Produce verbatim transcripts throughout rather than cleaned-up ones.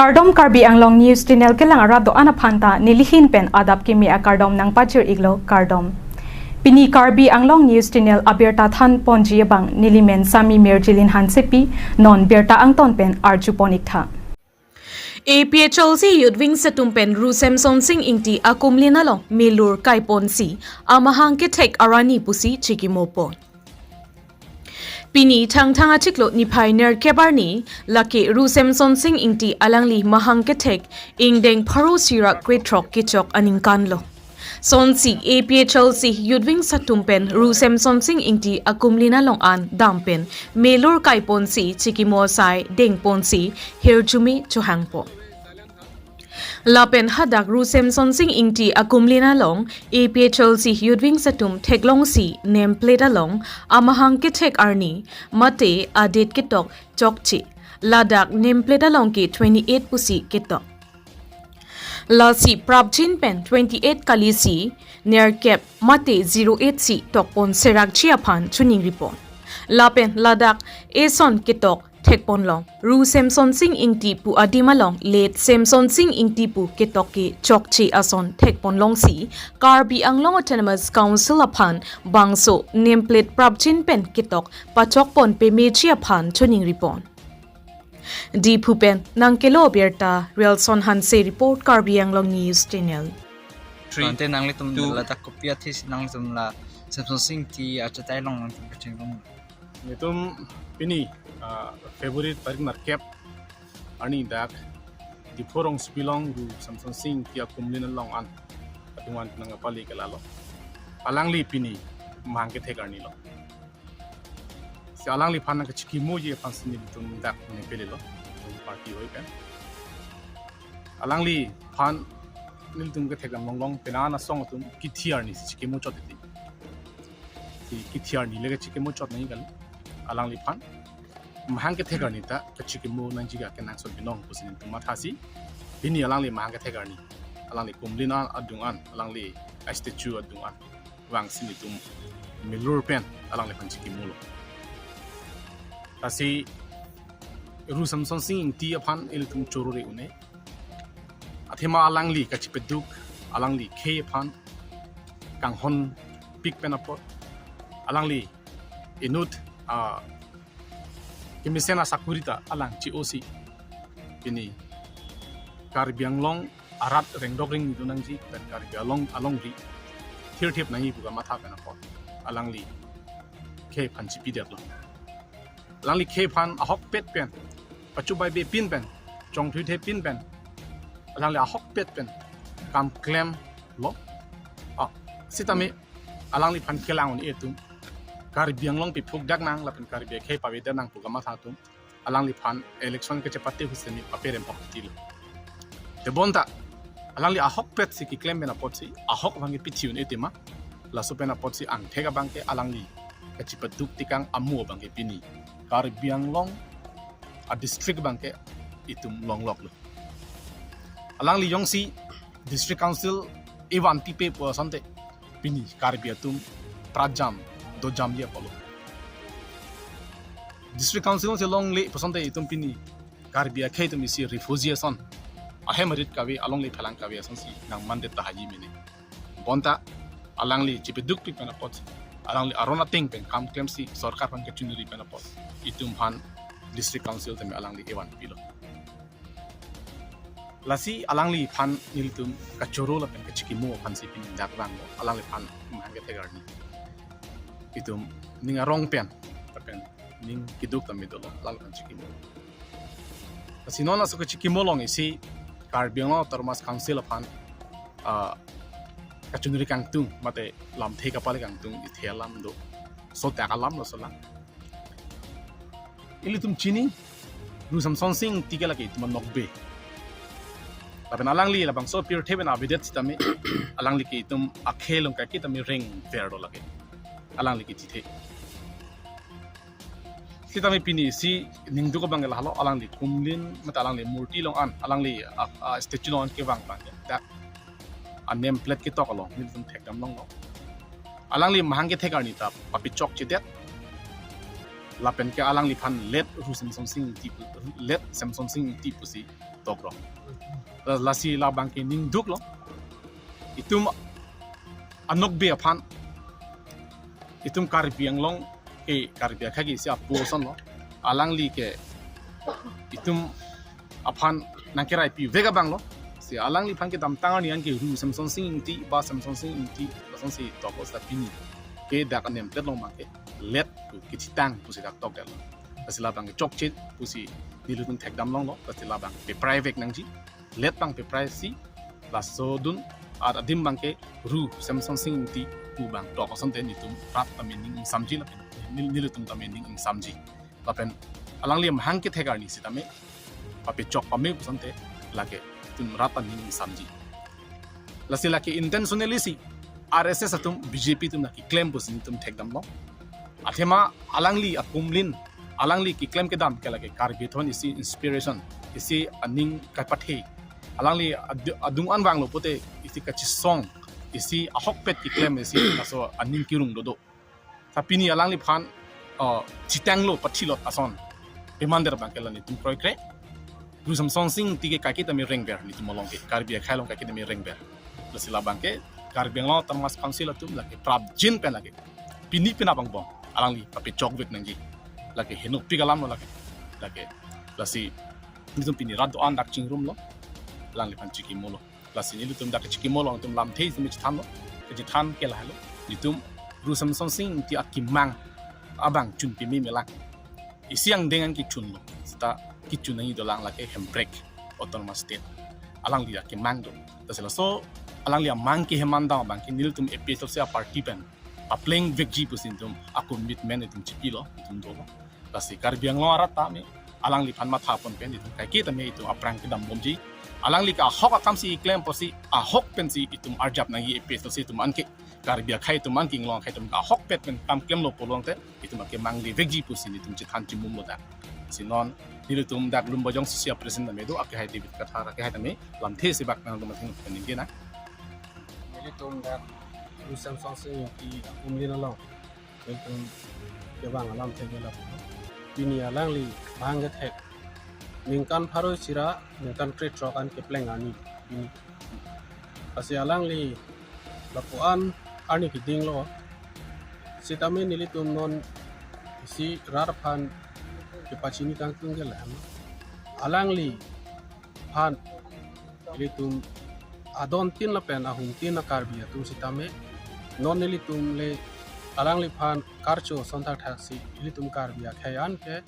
Kardom, Karbi Anglong News Channel kelang arat do-an aphan ta nelihin pen adap kimi akardom nangpajir iklo, kardom. Pini Karbi Anglong News Channel abirta than ponji abang nelimen Sami Mirjilin Hansepi, non birta angton pen arju pon iktha. A P H L C Youth Wings atum pen Ru Semsonsing Ingti akumlin along melur kai ponsi amahang kethek arni pusi chikimo pon. Pini Thangthang achiklo niphai nerkep arni, lake Ru Semsonsing Ingti alangli mahang kethek ingdeng pharo sirkep krethrok kechok aningkan lo. Sonsi A P H L C Youth Wings atum pen Ru Semsonsing Ingti akumlin along an dam pen melur kai ponsi chikimo asai deng ponsi hirjume chohang pon. Lapen hadak Ru Semsonsing Ingti akumlin along A P H L C Youth Wings atum theklongsi name plate along amahang kethek arni mate adate ketok chokche, ladak name plate along ke twenty-eight pusi ketok. Lasi prapjin pen twenty-eight kalisi nerkep mate zero eight si tok pon serakji aphan choningri pon. Lapen ladak eson ketok thek pon long, Ru Semsonsing Ingti pu adim along late Semsonsing Ingti pu ketok ke chokche ason thek pon longsi Karbi Anglong Autonomous Council aphan bangso name plate prapjin pen ketok pachok pon pemeji aphan choningri pon. Diphu pen nangkelo birta, Relson Hanse report, Karbi Anglong News Channel. Three, Ante nanglitum two. Ladak kopi athis nanglitum la Semsonsing Ingti achatai along nangtum kachingrum. Nelitum pini, ah, February tarik nerkep arni dak Diphu rongsopi along Ru Semsonsing Ingti akumlin along an adung an nangkapali ke lalo. Alangli pini mahang kethek arni lo. Si alangliphan nangkachikimoji aphansi nelitum dak nangpele lo, nelitum party hoi pen. Alangliphan nelitum kethek dam longlong, penang asong atum kithi arni si chikimo chot titi. Si kithi arni le kachikimo chot nangji kali. Alangliphan mahang kethek arni ta kachikimo nangji ke kenangsot binong pusi nelitum mathasi. Pini alangli mahang kethek arni, alangli kumlin an adung an, alangli a-statue adung an vangsi nelitum melur pen alangliphan chikimo lo. Lasi Ru Semsonsing Ingti aphan ilitum choro-re un-e. Athema alangli kachipeduk, alangli khei aphan kanghon pik pen apot, alangli inut, ah, kemesen asakuri ta alang chi-osi pini Karbi Anglong arat rengdok rengni do nangji, pen Karbi Anglong alongri thirthip nangji pu kamatha pen apot alangli khei aphan chipidetlo. Alangli khei aphan ahokpet pen, pachubai be pin pen, chongthuithe pin pen, alangli ahokpet pen kam klemlo. Ah, sitame alangliphan kelang un-e atum, Karbi Anglong piphuk dak nang lapen Karbi akhei pavedet nang pu kamatha atum, alangliphan election kachepate ahut semi paperem hok tilo. Tebonta alangli ahokpet si keklem pen apotsi ahok abang ke pithi un-e tema. Laso pen apotsi angthek abang ke alangli kachipeduk tikang amu abang ke pini Karbi Anglong a-district abang ke itum longloklo. Alangli jongsi District Council evan tipe pu asonte pini Karbi atum prajam dojamji apotlo. District Council si longle pu asonte itum pini Karbi akhei atum isi refugee ason, ahem arit kave, alongle phelang kave asonsi nangmandet tahai mene. Bonta alangli chipedukpik pen apot, alangli aron ateng pen kam klemsi sorkar aphan kachiniri pen apot, itum aphan District Council tame alangli evan pilo. Lasi alangliphan nelitum kachoro lapen kachikimo aphansi pini dak vanglo, alangliphan mahang kethek arni. Itum ning arong pen, lapen ning keduk tame dolo, alangliphan chikimo. Lasi non laso kachikimo along isi Karbi Anglong Autonomous Council aphan, ah, kachiniri kangtung, mate lamthe kapale kangtung, ithe alam do. Sodak alam lo solang. Ilitum chini, Ru Semsonsing Ingti ke lake itum anokbe. Lapen alangli labangso pirthe pen avedet sitame, alangli ke itum akhei along kaki tame rengver do lake. Alangli ke chithe. Sitame pini si ningduk abang ke lahelo, alangli kumlin, mate alangli murti along an, alangli a, a-statue along an kevang abang ke dak a-name plate ketok along nelitum thekdam longlo. Alangli mahang kethek arni ta papichokchedet. Lapen ke alangliphan late Ru Semsonsing Ingti pu, late Semsonsing Ingti pusi tok rong. La- lasi labang ke ning duklo. Itum anokbe aphan, itum Karbi Anglong ke Karbi akhei ke isi apo asonlo. Alangli ke itum aphan nangkerai pivek abanglo. Si alangliphan kedamtang arni an ke Ru Semsonsing Ingti, Ba Semsonsing Ingti, lasonsi tok, seta pini ke dak anemthe long abang ke let pu kechitang pusi dak tokdetlo. Lasi labang ke chokche pusi nelitum thekdam longlo. Lasi labang peprai vek nangji, let abang peprai si, lasodun at adim abang ke Ru Semsonsing Ingti pu abang tok asonte nelitum rat tame ning ingsamji lapen nel- nelitum tame ning ingsamji. Lapen alangli amahang kethek arni sitame papechok pame pu asonte lake itum rat ta ning ingsamji. Lasi lake intentionally si R S S atum, B J P atum lake keklem pusi nelitum thekdamlo. Athema alangli akumlin, alangli keklem kedam ke lake Karbi atum isi inspiration, isi aning kapathe. Alangli adu- adung an vanglo pote isi kachesong, isi ahokpet keklem, isi laso aning kerung dodo. Ta pini alangliphan, uh, chitanglo pathilot ason. Pemander abang ke la nelitum kroikre. Ru Semsonsing Ingti ke kaike tame rengver, nelitum along ke, Karbi akhei along kaike tame rengver. Lasi labang ke Karbi Anglong Autonomous Council atum lake prapjin pen lake pini pina abang bom alangli papechok vek nangji. Lake henopik alamlo lake. Lake lasi nelitum pini rat do-an dak chingrumlo, alangliphan chikimolo. Lasi nelitum dak chikimo along itum lamthe isi me chethanlo. Kachethan ke lahelo, nelitum Ru Semsonsing Ingti akemang abang chun peme melang. Isi angdeng an kechunlo, seta kechun nangji dolang lake Hemprek Autonomous State, alangli akemang do. Lasi laso alangli amang kehem andam abang ke nelitum A P H L C aparty pen papleng vekji pusi nelitum a-commitment itum chipilo, itum dolo. Lasi Karbi Anglong arat tame alangliphan mathapon pen itum kaike tame itum aphrang kedam bomji. Alangli ke ahok akam si keklem pusi ahok pensi itum arjap nangji, A P H L C atum anke, Karbi akhei atum anke, Anglong akhei atum ke ahokpet pen kam klemlo pulote itum akemang le vekji pusi nelitum chethan chimumlo dak. Si non nelitum dak Lumbajong C C a-president tame do, akehai David Kathar, akehai tame lamthe isi bak nangtum athengno pen ningje nang. Nelitum dak Ru Semsonsing Ingti akumlin along nelitum kevang alamthe ke lapu. Pini alangli amahang kethek ningkan pharo isi ra ningkan krethrok an kepleng arni pini. Lasi alangli lapu-an arni kedinglo. Sitame nelitum non isi rat aphan kepachini kangtung ke lahem. Alangliphan ilitum adontin lapen ahumtin a-Karbi atum sitame non ilitum le alangliphan karcho ason thakthaksi ilitum Karbi akhei an ke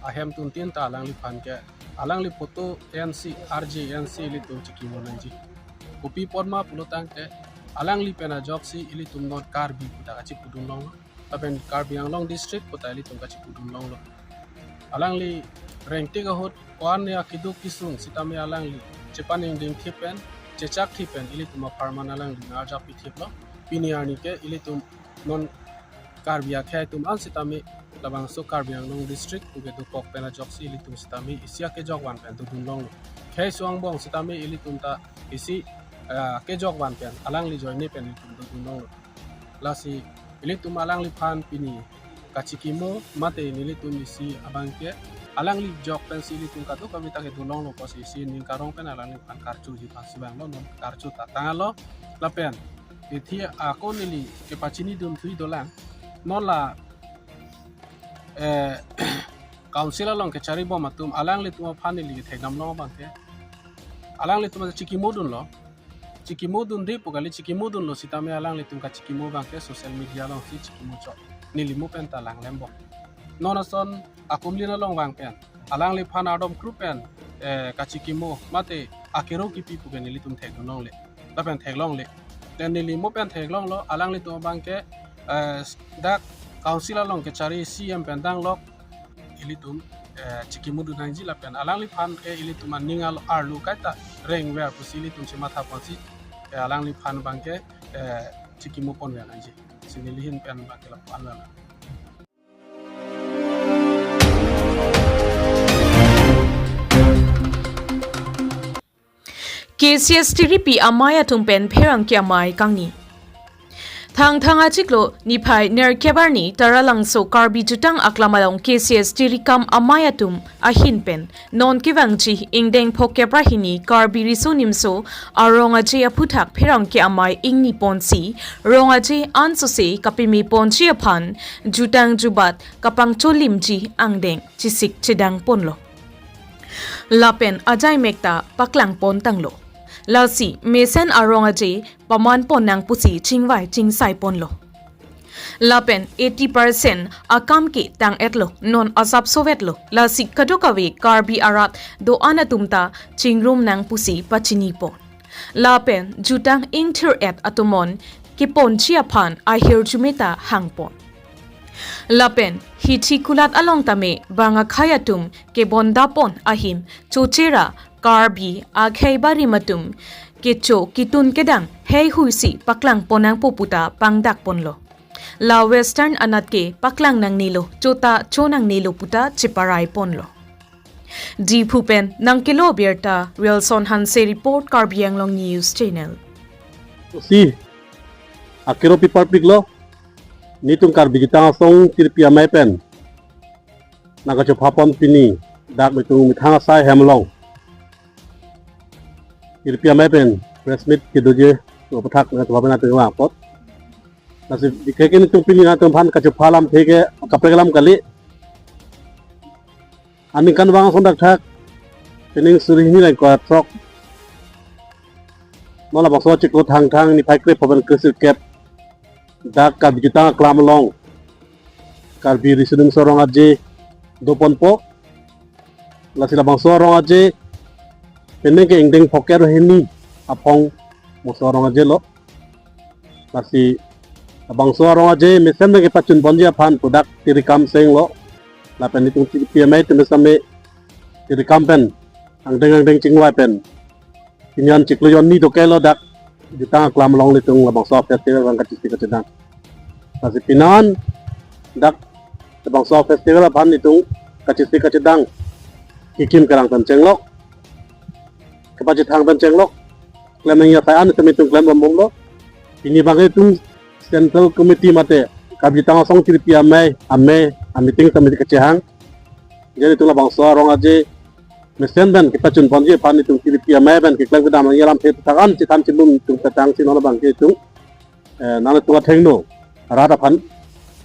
ahem tuntin ta alangliphan ke alangli photo ensi, R J ensi ilitum chikimo nangji. Kopi apotma pulotangte alangli pen ajoksi ilitum non Karbi pu ta kachipudun longlo. Lapen Karbi Anglong District pu ta ilitum kachipudun longlo. Alangli rengtik ahut ko-an ya keduk kesung sitame alangli chepaningding thip pen, chechak thip pen ilitum apharman alangli nang-arjap pithiplo. Pini arni ke ilitum non Karbi akhei atum an sitame labangso Karbi Anglong District pu ke dokok pen ajoksi ilitum sitame isi akejok van pen dodun longlo. Khei suang bong sitame ilitum ta isi, ah, kejok van pen alangli ajoine pen ilitum dodun longlo. Lasi ilitum alangliphan pini kachikimo mate nelitum isi abang ke alangli jok pensi ilitum kadokave ta kedun longlo pusi isi ning karong pen alangliphan karchoji aphansi vanglo, non karcho ta tanglo. Lapen ithi ako neli kepachini dunthu dolang, non la, eh, council along kechari bom atum alanglitum aphan neli kethekdam long abang ke alanglitum chikimo dunlo. Chikimo dunde pu kali, chikimo dunlo sitame alanglitum kachikimo abang ke social media alongsi chikimo chot. Neli mo pen ta langlem bom. Non ason akumlin along vang pen alangliphan ardom kru pen, eh, kachikimo mate akero kipi pu ke nelitum thekdun longle. Lapen theklongle. Lapen neli mo pen theklonglo, alanglitum abang ke, eh, dak council along kechari C M pen danglok ilitum, eh, chikimo dun nangji lapen alangliphan ke ilitum aning al- arlo kaita rengver pusi ilitum chematha ponsi, eh, alangliphan abang ke, eh, chikimo ponver nangji. Si neli ahin pen abang ke lapu-an lo. K C S tiripi amei atum pen pherangke amei kangni. Thangthang achiklo niphai nerkep arni Taralangso Karbi Jutang Aklam along K C S tirikam amei atum ahin pen non kevangji ingdeng phokep ra hini Karbi Riso Nimso Arong Aje aphuthak pherangke amei ingni ponsi rong aje ansose kapeme ponji aphan jutang jubat kapangcholimji angdeng chesik chedang ponlo. Lapen ajaimek ta paklang pon tanglo. Lasi mesen arong aje paman pon nang pusi chingvai chingsai ponlo. Lapen eighty percent akam ke tang-etlo, non asapso vetlo. Lasi kadokave Karbi arat do-an atum ta chingrum nang pusi pachini pon. Lapen jutang ingthir-et atum on keponji aphan ahirjume ta hang pon. Lapen hithi kulat along tame bang akhei atum kebonda pon ahim chochera Karbi akhei barim atum kecho ketun kedang heihui si paklang pon nangpo puta pangdak ponlo. La Western anat ke paklang nangnelo, chota cho nangnelo puta cheparai ponlo. Diphu pen nangkelo birta Wilson Hanse report, Karbi Anglong News Channel. Si akero pi parpiklo, nitum Karbi Jutang Asong tirpi amei pen nangkachopha pon pini dak nitum methang asai hem along tirpi amei pen press meet kedoji aphuthak nangkachopha pon atum apot. Lasi dikhe ke nitum pini nangtum aphan kachopha alamthe ke kaprek alam kali. Aningkanvang asonthotthot pining suri hini ingkoi ra throk, non labangso achiklo Thangthang niphai krepho pen kresirkep dak Karbi Jutang Aklam along Karbi Riso Nimso Arong Aje do ponpo. Lasi labangso arong aje pining ke ingdeng phokep ra hini aphong moso arong aje lo. Lasi labangso arong aje mesen pen kepachun ponji aphan pu dak tirikam senglo. Lapen nitum tirpi amei atum same tirikam pen angdeng angdeng chingvai pen pini an chiklo jon ni dokelo dak Jutang Aklam along nitum labangso festival aphan kachesik kachedang. Lasi pini an dak labangso festival aphan nitum kachesik kachedang kekim kerang pen chenglok, kepachethang pen chenglok, klem nangji asai an tame nitum klem bom bomlo. Pini abang itum Central Committee mate Karbi Jutang Asong tirpi amei, amei, ameeting tame kachehang. Jadi itum labangso arong aje mesen pen kepachun ponji aphan itum tirpi amei pen keklem kedam nangji alamthe thakan chethan chibum itum petang si non abang ke itum, eh, nangtum athengno rat aphan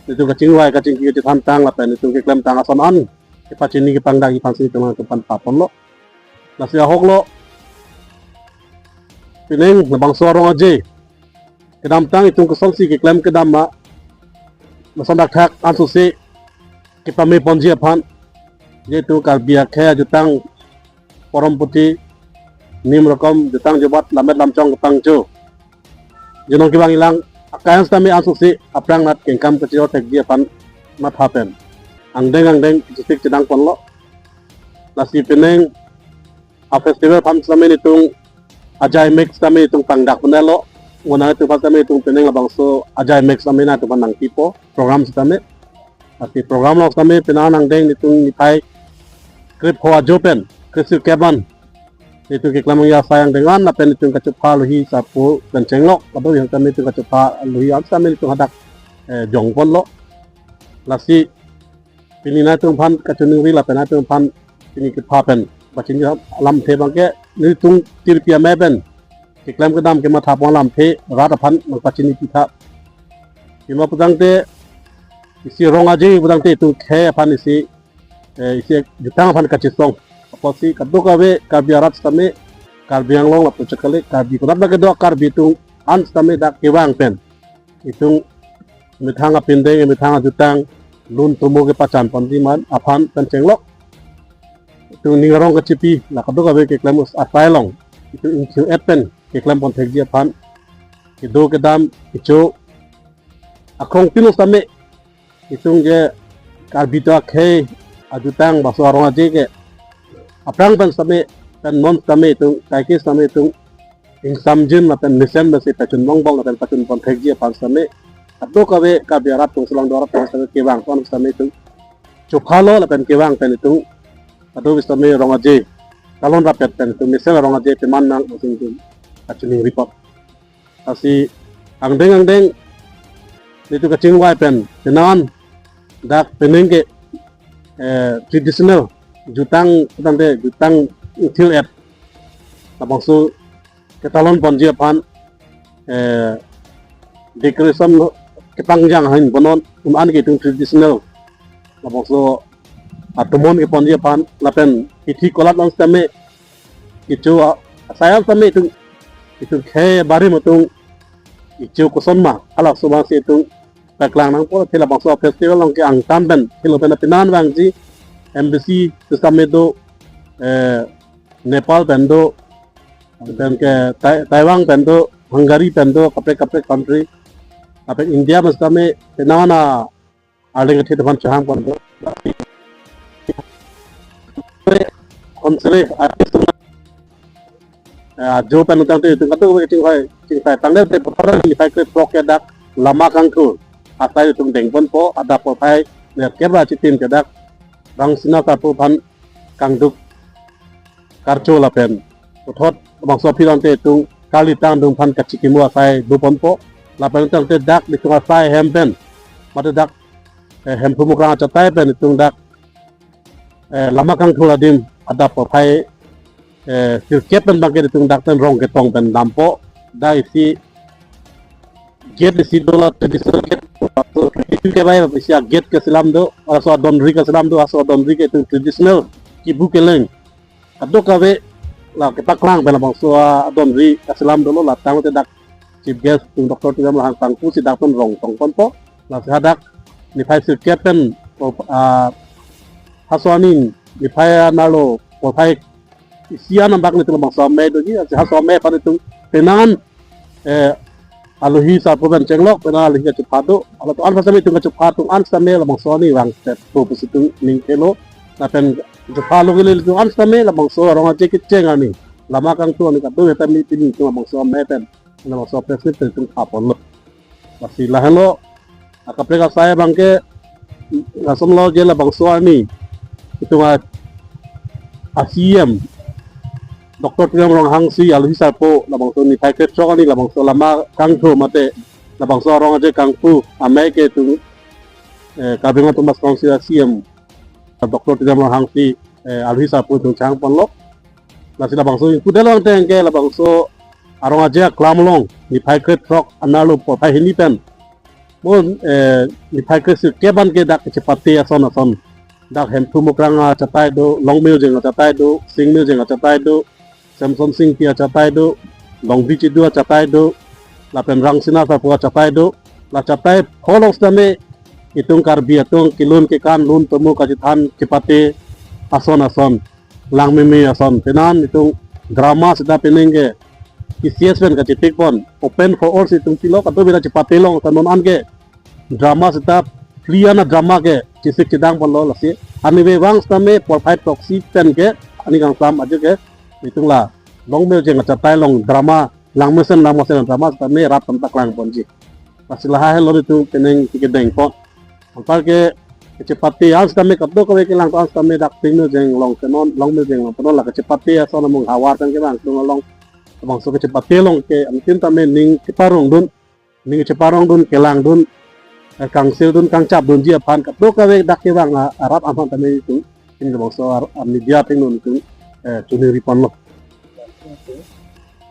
itum kachingvai kachingki chethan tang lapen itum keklem tang ason an kepachini kepangdakji aphan si itum nangtum aphan pha ponlo. Lasi ahoklo, pining labangso arong aje kedamtang itum kosonsi keklem kedam ma, lason thakthak ansose kepame ponji aphan, jeitum Karbi akhei ajutang porom puthi nim rokom jutang jubat lammet lamchong kepangcho, junong kevang ilang akai an sitame ansose aphrang anat kengkam kachejor thekji aphan matha pen angdeng angdeng chesik chedang ponlo. Lasi pining a festival aphan sitame nitum ajaimek sitame nitum pangdak ponlo. Ngonang itum aphan sitame nitum pining labangso ajaimek sitame nangtum aphan nangpipo program sitame. Lasi program along sitame pini an angdeng nitum niphai krepho ajo pen kresirkep an nitum keklem nangji asai angdeng an lapen nitum kachopha alohi sarpo pen chenglok, lapen yang sitame nitum kachopha alohi an sitame nitum hadak, eh, jong ponlo. Lasi pini nangtum aphan kachiningri lapen nangtum aphan pini kepha pen pachini alamthe abang ke nitum tirpi amei pen keklem kedam kematha pon alamthe rat aphan nangpachini pitha. Pima putangte isi arong aje putangte itum khei aphan isi, eh, isi jutang aphan kachesong. Apotsi kadokave Karbi arat sitame, Karbi Anglong lapu chakali Karbi konat abang kedo Karbi atum an sitame dak kevang pen itum methang apindeng, methang ajutang lun tomo kepachan ponji man aphan pen chenglok. Itum ning arong kachipi la kadokave keklem asai along itum ingthir-et pen keklem pon thekji aphan kedo kedam kecho akrong pino sitame itum je Karbi atum akhei ajutang bangso arong aje ke aphrang pen sitame pen non sitame itum kaike sitame itum ingsamjin lapen mesen pensi pachun longbong lapen pachun pon thekji aphan sitame kadokave Karbi arat atum, Solangdo arat atum sitame kevang pon sitame itum chophalo lapen kevang pen itum kadokave sitame arong aje kalon rapet pen itum mesen arong aje peman nang itum kachiningri pon. Lasi angdeng angdeng netum kachingvai pen, penan dak penang ke, eh, traditional jutang, tangte jutang thil-et labangso ketalon ponji aphan, eh, decoration kepangjang ahin bonon, un-an ke itum traditional labangso atomon keponji aphan, lapen hithi kolat lang sitame, kecho a-, asai sitame itum, itum khei barim atum, kecho koson ma, halaso abang si itum paklang nangpo. Thela labangso festival along ke angtan pen, thelo pen penan vangji, embassy sitame do, eh, Nepal pen do, pen ke Tai-, Taiwan pen do, Hungary pen do, kaprek kaprek country. Lapen India pen sitame penan a-, arleng athe aphan chehang pon do. Konsere artist, eh, ajo pen tangte itum kadokave chingvai, chingvai tangte te puthot niphai krethrok ke dak lama kangthur asai itum dengponpo, adap porphai nerkep ra chitim ke dak Rangsina Sarpo aphan kangduk karcho lapen puthot labangso aphi tangte itum kalitang dung aphan kachikimo asai doponpo. Lapen tangte dak itum asai hem pen, mate dak, eh, Hemphu Mukrang achatai pen itum dak, eh, lama kangthur adim adap porphai, eh, sirkep pen abangke itum dak pen rong ketong pen dampo. Dak isi gate isi do, la traditional gate, itum ke bai isi a-gate keselam do, laso adonri keselam do, laso adonri ke itum traditional kibu keleng kadokave la kepaklang pen labangso adonri keselam dolo. La tangte dak chief guest itum Doctor Tuliram Ronghang kangpu si dak pen rong tongponpo. Lasi hadak niphai sirkep pen, o, ah, haso arni niphai anerlo porphai isi an abang netum labangso amei doji, lasi haso amei aphan itum penan, eh, alohi sarpo pen chenglok, penan alohi kachepha do, halatum an sitame itum kachepha atum an sitame labangso arni vang step to pusi itum ning thelo, lapen chepha lo kele itum an sitame labangso arong aje kecheng arni, lama kangthur arni kadokave tame pini itum labangso amei pen, labangso press meet pen itum thaponlo. Lasi lahenlo, akaprek asai abangke, lason lo je labangso arni itum a, a-C E M Doctor Tuliram Ronghang si alohi sarpo labangso niphai krethrok arni labangso lama kangthur mate labangso arong aje kangpu amei ke itum, eh, Karbi Anglong Autonomous Council a-C E M Doctor Tuliram Ronghang si, eh, alohi sarpo itum chehang ponlo. Lasi labangso ingkudel vangteng ke labangso arong aje aklam along niphai krethrok anerlo porphai hini pen mo, eh, niphai kresirkep an ke dak kachepate ason ason, dak Hemphu Mukrang achatai do, Longmirjeng achatai do, Singmirjeng achatai do, Semson Singti achatai do, Longbi Chidu achatai do, lapen Rangsina Sarpo achatai do. La chatai pho along sitame itum Karbi atum kelun kekan, lun tomo kachethan, chepate ason ason, langmeme ason, penan itum drama sita pening ke T C S pen kachepik pon, open for all si itum pilo, kadokave ta chepate long, ta non an ke drama sita free ana drama ke chesik chedang ponlo. Lasi arnivang sitame porphai throksi pen ke arni kangsam aje ke itum la Longmirjeng achatai along drama, Langmesen Langmasen drama sitame rat pen paklang ponji. Lasi lahai helo itum pening kedengpo. Anpar ke kachepate an sitame kadokave kelang an sitame dak Singmirjeng along ke non, Longmirjeng along ke non, la kachepate ason amung havar pen kevang tung along, labangso kachepate along ke antin tame ning cheparong dun, ning cheparong dun, kelang dun, eh, kangsil dun, kangchap dunji aphan kadokave dak kevang a-, arat aphan tame itum pini labangso ar-, ar-, media pini itum, eh, chuningri ponlo.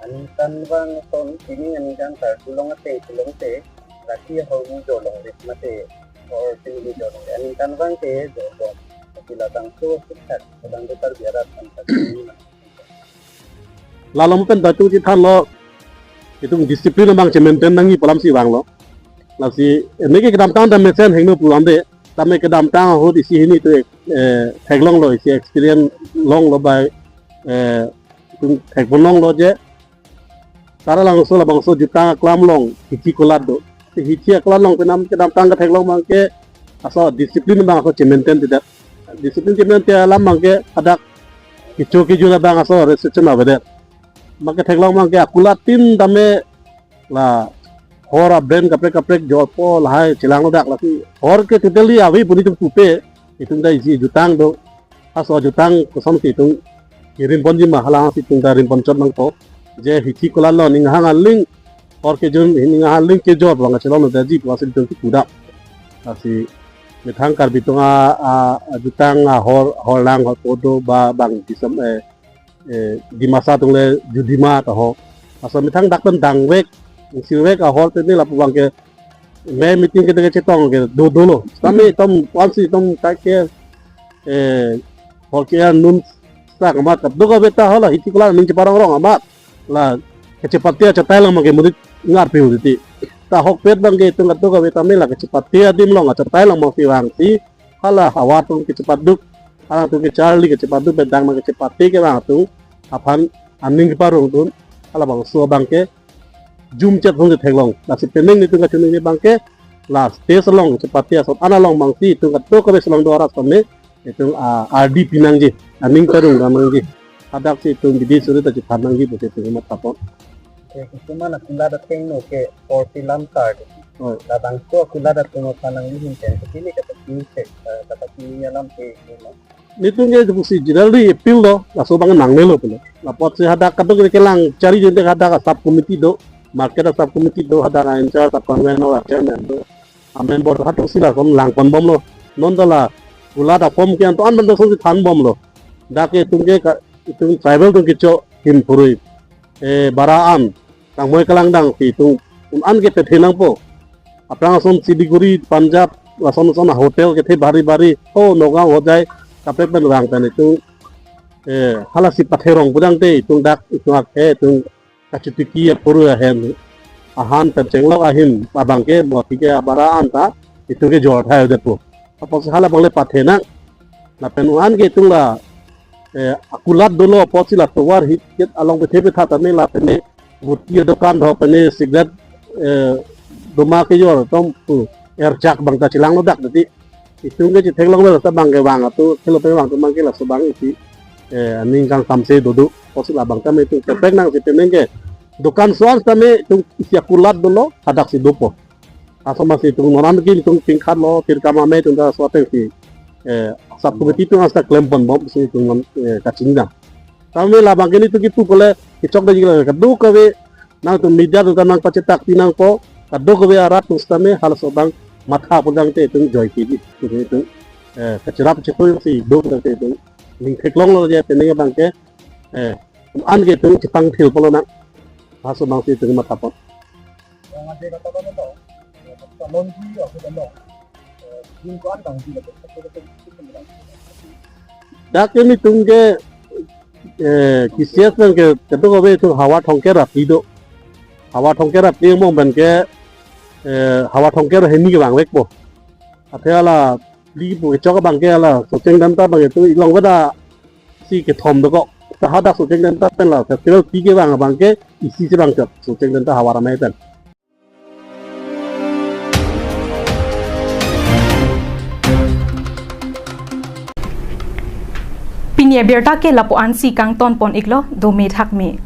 Aningkanvang ason, pini aningkan karjulong ateng kelong te, lasi ahormu jorlongle mate, or pini jorlongle. Aningkanvang ke jorlong. Lasi labangso siksak, labangso Karbi arat antak. Lalom pen ta itum chethanlo, itum discipline abang che-maintain nangji pu alam si vanglo. Lasi, eh, neke kedamtang ta mesen hingno pulang de, tame kedamtang ahut isi hini itum, eh, theklonglo, isi experience longlo bai, eh, itum thekpon longlo je, Taralangso labangso jutang aklam along hithi kolat do. Hithi akolat along penang kedamtang ketheklong abangke laso discipline abang laso che-maintain tidak. Discipline che-maintain alam abangke hadak kecho kejun abang laso restriction avedet. Abangke theklong abangke akulat tin tame la hor a-brand kaprek kaprek jorpo lahai chelanglo dak, lasi hor ke totally ave pu netum pupe, itum ta isi jutang do. Laso jutang koson ke itum kerim ponji ma, halasi itum ta rim ponchot nangpo. Je hithi kolat along ning hang aling hor kejun hini ngaha ling kejor bang kachelong nang daji puasi itum ti kudak. Lasi methang Karbi atum a, a, a jutang ahor, ahorlang ahorpo do ba bang Disem, eh, eh, Dimasa atum le Judima ta ho. Laso methang dak pen dangvek, sirvek ahor tene lapu abangke me meeting ke teke chetong ke do dolo. Tame itum puansi itum kaike, eh, hor ke anun sak amat kadokave ta hala hiti kula ning cheparong rong amat. La kachepate achatai lang abangke monit ngarpi huriti. Ta ahokpet abangke itum kadokave tame la kachepate adim along achatai lang abangsi vangsi hala havar atum kachepatduk, hala atum kacharli kachepatduk, bedang abang kachepate kevang atum aphan aning keparong dun, halabangso abangke jumchet hong theklong. Lasi penang nelitum kachiningri abangke la stage along chepate ason ana along abangsi itum kadokave chelong do arat tame itum, ah, ardi pinangji, aning parong dam nangji. Hadaksi itum bidi suri ta chethan nangji pusi itum matha pon. Eh, kisuman akulat athengno ke forty lam card. Oh. Labangso akulat athengno panang ni hinten kini kata kini se, eh, kata kini alam ke, ke no. Nelitum ke pusi generally appeal lo, laso abang nangnelo pulo. Lapotsi hadak kadokave kelang chari jente hadak sub committee do, market sub committee do, hadak in charge sub convenor chairman do. A member hadak si lason langpon bomlo. Non ta la kulat aform ke anto an ban ta songsi than bomlo. Dak ke itum ke ka, itum tribal atum kecho him phurui, eh, bara an tangmoi kelang dangsi itum un-an ke pethe nangpo. Aphrang ason Siliguri, Punjab, lason ason hotel kethe bari bari, oh, Nagaon Hojai kaprek pen vang pen itum, eh, halasi patherong pudangte itum dak itum akhei itum kachitiki apuru ahem ahan pen chenglok ahin abangke moti ke abara an ta itum ke jor thai depo. Apotsi hala abang le pathe nang. Lapen un-an ke itum la, eh, akulat dolo apotsi la tovar hit ket along pethe petha tame la pene guti adokan do pene cigarette, eh, doma kejor atum pu erchak abang ta chelanglo dak tadi. Itum ke chetheklong lo ta abangke vang atum, thelo pen vang atum abangke laso abang isi, eh, aning kangsamse dodo, apotsi labang tame itum kepek nangsi penang ke dokan so-an tame itum isi akulat dolo, hadaksi dopo. Laso abangsi itum non an ke itum pingkhat lo, pirkam amei itum ta so atengsi, eh, sub committee atum asta klem pon bomsi itum non, eh, kachingdam. Tame labang ke nelitum kipu kole, kechok daji kole, kadokave nangtum media atum ta nangpachetak pi nangpo, kadokave arat atum sitame halaso abang matha pudangte itum joike ji. Itum, eh, kacherap chekoi si do pudangte itum ning theklonglo je penang abangke, eh, an ke itum chepangthil pulo nang. Halaso abangsi itum matha pon. Dak ke nelitum ke, eh, K C S pen ke, kadokave itum Havar Thongker aphi do. Havar Thongker aphi angbong pen ke, eh, Havar Thongker hini kevangvekpo. Athe hala phli pu kechok abangke hala Socheng Denta abang itum ilong veda si kethom dokok. Ta hadak Socheng Denta pen la festival pi kevang abangke isi si vangchot Socheng Denta Havar amei pen. Pini abirta ke lapu-ansi kangton pon iklo, dome thakme.